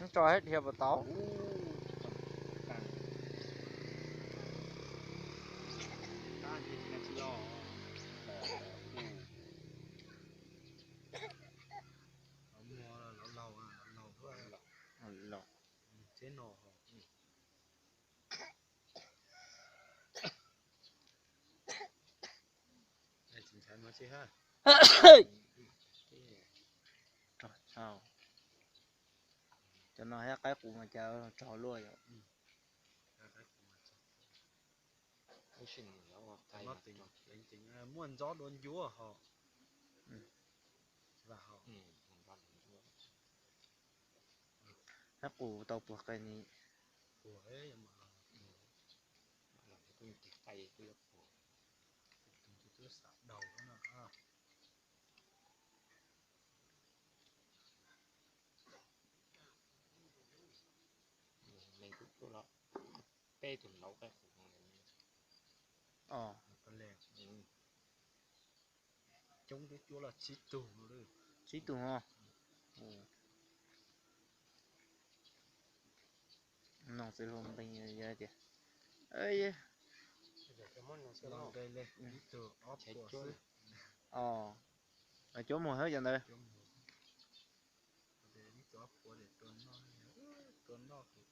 Tso thiab dhia puas tau? Cov no thiab qaib qus mas cas rog luaj yom. Muaj ntxob dua ncuav ho. Qaib qus tau puag qe ni. Peb tug ntaub qaib qus. Coob cuab los tsib tug. Tsib tug ho. Noo txiv hluas npeeg yog tias, cuab muag hab cov ntawd. Tua noj, tua noj tus